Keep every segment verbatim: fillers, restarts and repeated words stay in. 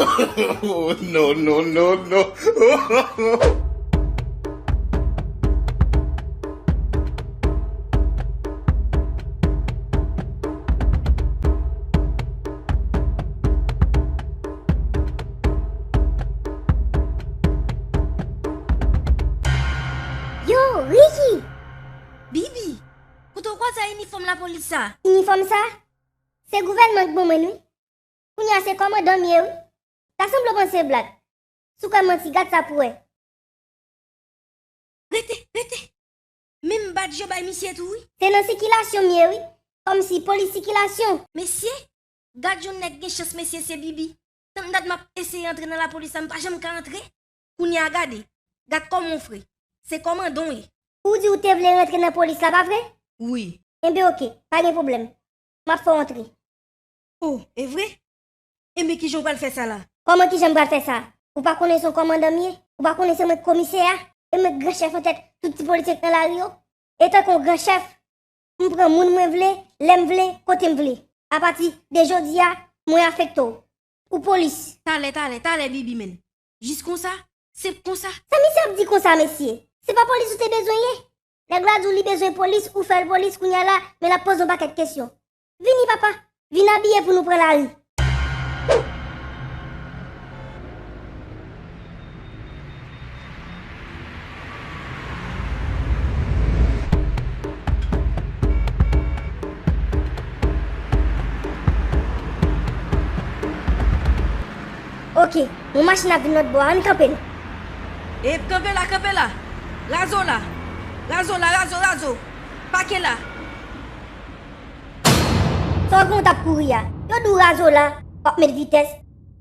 Oh, no, no, no, no. Yo, Ricky! Bibi, kote w kwè w sa inifòm lapolis sa? Inifòm sa? Se gouvènman k ban mwen l wi. Kounye a se kòmandan m ye wi. Ta sanble w panse se blag. Si w kwè m manti, gad sa pou w wè. Rete, rete. Menm badj yo bay misye tou wi. Se nan sikilasyon m ye wi. Kòmsi polis sikilasyon. Mesye, gad yon nèg gen chans mesye se Bibi. Tann dat m ap eseye antre nan lapolis la, m pa janm ka antre. Kounye a gade, gad kòman w fre. Se kòmandan w ye. Ou di w te vle rantre nan polis la, pa vre? Wi. Enben oke, pa gen pwoblèm. M ap fè w antre. Oh, e vre? Enben kijan w pral fè sa la? Kòman kijan m pral fè sa? Ou pa konnen se yon kòmandan m ye? Ou pa konnen se mwen k komisè a? E mwen k gran chèf antèt tout ti polisye k nan lari yo? E tankou yon gran chèf, m pran moun mwen vle, lè m vle, kote m vle. Apati de jodi a, mwen afekte w. Ou polis. Talè, talè, talè, Bibi, menn. Jis konsa? Senp konsa? Sa misye ap di konsa, mesye? Se pa polis ou te bezwen ye? Nèg la di w li bezwen polis, ou fè l polis, kounye a la, men l ap poze yon pakèt kesyon. Vini, papa, vin abiye pou nou pran lari. Oke, yon machin ap vin lòt bò a, ann kanpe l. E, kanpe la, kanpe la. Razo la. Razo la, razo, razo. Pake la. Sa w gen w t ap kouri a? Yo di w razo la, w ap met vitès.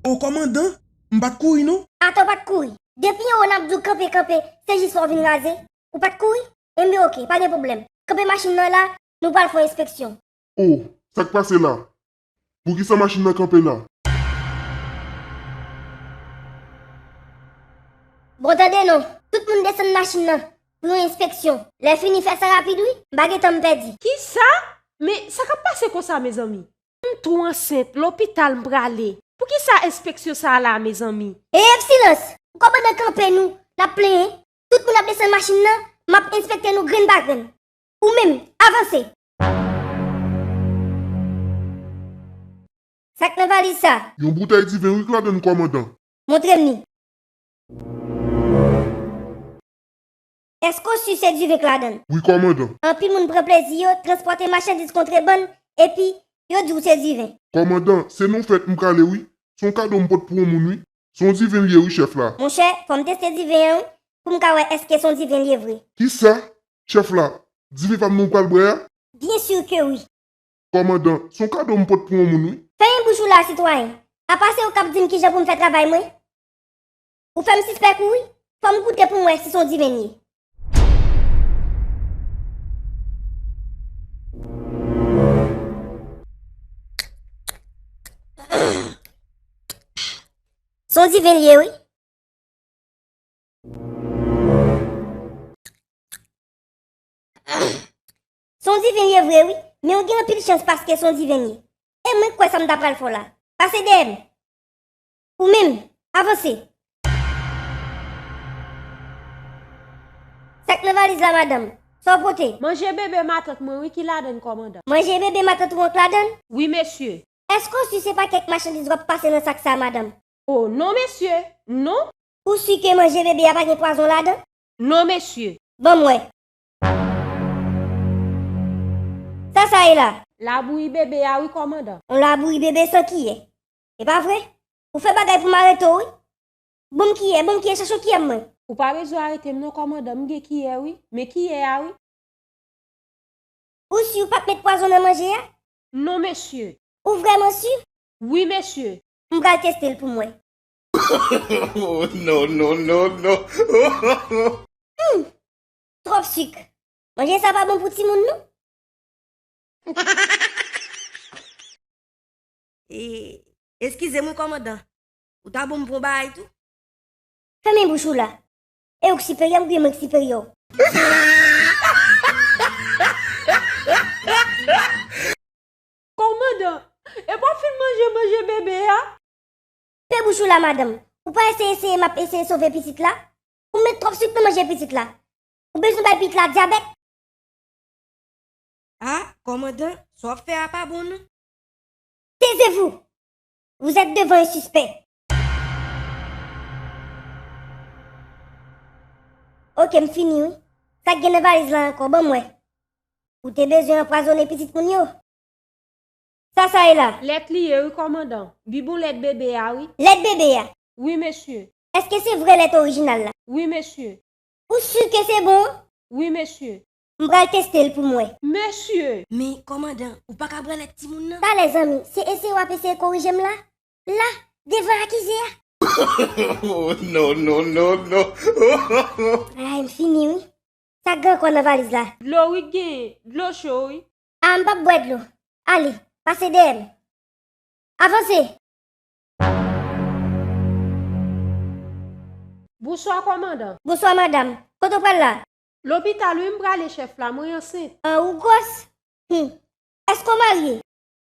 O kòmandan, m pa t kouri non. Atò w pa t kouri. Depi anwo n ap di w kanpe, kanpe, se jis fò w vin raze. Ou pa t kouri? Enben oke, pa gen pwoblèm. Kanpe machin nan la, nou pral fè yon enspeksyon. O, sa k pase la? Poukisa machin nan kanpe la? Bon, tande non, tout moun desann machin nan pou yon enspeksyon. Lè fini fè sa rapid wi, m pa gen tan m pèdi. Kisa? Men sa k ap pase konsa mezanmi? M tou ansent, lopital m prale. Poukisa enspeksyon sa a la mezanmi? Ey, silans! Ou konprann kanpe nou, n ap plenyen. Tout moun ap desann machin nan, m ap enspekte nou grenn pa grenn. Ou menm, avanse! Sa k nan valiz sa? Yon boutèy diven wi k ladann kòmandan. Montre m li. Èske w si se diven k ladann? Wi kòmandan. Anpil moun pran plezi yo transpòte machandiz kontrebann epi yo di w se diven. Kòmandan, se nan yon fèt m prale wi. Se yon kado m pot pou yon moun wi. Se yon diven l ye wi chèf la. Monchè, fò m teste diven an wi, pou m ka wè èske se yon diven l ye vre. Kisa? Chèf la, diven pa m nan w pral bwè a? Byen si ke wi. Kòmandan, se yon kado m pot pou yon moun wi. Fèmen bouch ou la sitwayen. Apa se ou k ap di m kijan pou m fè travay mwen? Ou fè m sispèk ou wi. Fò m goute pou m wè si se yon diven l ye. Se yon diven l ye wi. Se yon diven l ye vre wi, men ou gen anpil chans paske se yon diven l ye. E mwen k kwè sa m ta pral fè w la. Pase dèyè m. Ou menm, avanse. Sa k nan valiz la madanm? Sa w pote? Manje bebe matant mwen wi ki ladann kòmandan. Manje bebe matant ou an k ladann? Wi mesye. Èske w si se pa kèk machandiz w ap pase nan sak sa madanm? O non mesye, non. Ou si ke manje bebe a pa gen pwazon ladan? Non mesye. Ban m wè. Sa sa ye la? Labouyi bebe a wi kòmandan. Yon labouyi bebe san kiyè. E pa vre? Ou fè bagay pou m arete w wi. Ban m kiyè, ban m kiyè, chache yon kiyè mwen. Ou pa bezwen arete m non kòmandan, m gen kiyè wi. Men kiyè a wi. Ou si ou pa t met pwazon nan manje a? Non mesye. Ou vrèman si? Wi mesye. M pral teste l pou m wè. Oh, no, no, no, no. Hmm, twòp sik. Manje sa pa bon pou timoun non. E, eskize m wi kòmandan. Ou ta bon m pran bagay tou? Fèmen bouch ou la. E ou k siperyè m oubyen mwen k siperyè w? Kòmandan, epi w fin manje manje bebe a? Pe Bouch ou la, madanm. Ou pa eseye, eseye, m ap eseye sove pitit la? Ou met twòp sik nan manje pitit la. Ou bezwen bay pitit la dyabèt? Ah, kòmandan, sa w ap fè a pa bon non. Taisez-vous! Vous êtes devant un suspect. Ok, m fini wi. Sa k gen nan valiz la ankò, ban m wè. Ou te bezwen anpwazonnen pitit moun yo? Sa sa ye la? Lèt li ye wi, kòmandan. Bibon lèt bebe a wi. Lèt bebe a? Wi, mesye. Èske se vrè lèt orijinal la? Wi, mesye. Ou si ke se bon? Wi, mesye. M pral teste l pou m wè. Mesye! Men, kòmandan, ou pa ka bwè lèt timoun nan? Talè, zanmi, se eseye w ap eseye korije m la? La, devan akize a? Oh, non, non, non, non. Ay, m fini wi. Sa k gen ankò nan valiz la? Dlo wi k genyen, dlo cho wi. A, m p ap bwè dlo. Ale, pase dèyè m. Avanse! Bonswa, kòmandan. Bonswa, madanm. Kote w pral la? Lopital wi m prale, chèf la, mwen ansent. An, ou gwòs? Hum. Èske w marye?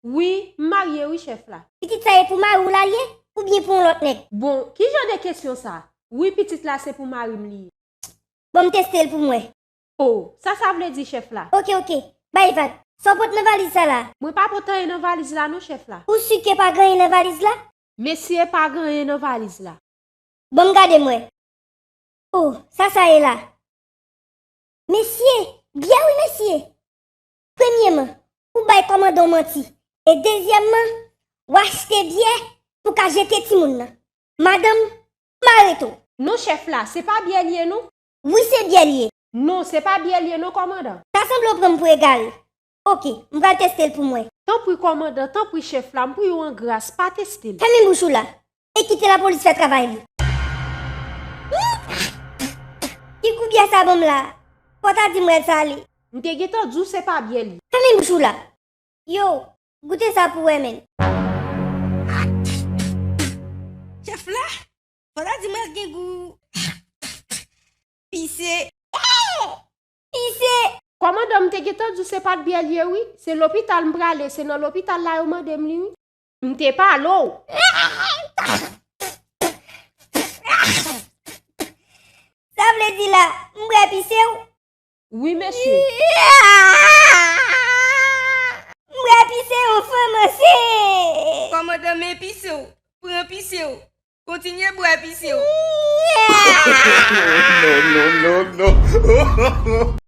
Wi, m marye wi, chèf la. Pitit sa e pou mari w la l ye, oubyen pou yon lòt nèg? Bon, ki jan de kesyon sa? Wi, pitit la se pou mari m li ye. Bon, m teste l pou m wè. Oh, sa sa vle di, chèf la? Ok, ok. Bay vag. Sa w pot nan valiz sa la? Mwen pa pot anyen nan valiz la non, chèf la. Ou si ke pa gen anyen nan valiz la? Mesye, pa gen anyen nan valiz la. Bon, m gade m wè. Oh, sa sa ye la? Mesye, byè wi, mesye. Premyeman, ou bay kòmandan w manti. E dezyèmman, w achte byè pou ka jete timoun nan. Madanm, m arete w. Non, chèf la, se pa byè l ye non. Wi, se byè l ye. Non, se pa byè l ye non, kòmandan. Ta sanble w pran m pou egare. Ok, m pral teste l pou m wè. Tanpri, kòmandan, tanpri, chèf la, m priye w an gras, pa teste l. Fèmen bouch ou la. E kite lapolis fè travay li. Ki kou byè sa ban m la? Fò w ta di m wè l sa ale. M te gentan di w se pa byè l ye. Fèmen bouch ou la. Yo, goute sa pou w wè, menn. Chèf la, fò w ta di m wè l gen gou pise. Pise! Kòmandan, m te gentan di w se pa t byè l ye wi. Se lopital m prale, se nan lopital la yo mande m li wi. M te pale w. Sa vle di la, m bwè pise w? Wi, mesye. M bwè pise w, fanm ansent. Kòmandan, men pise w. Pran pise w. Kontinye bwè pise w. Non, non, non, non.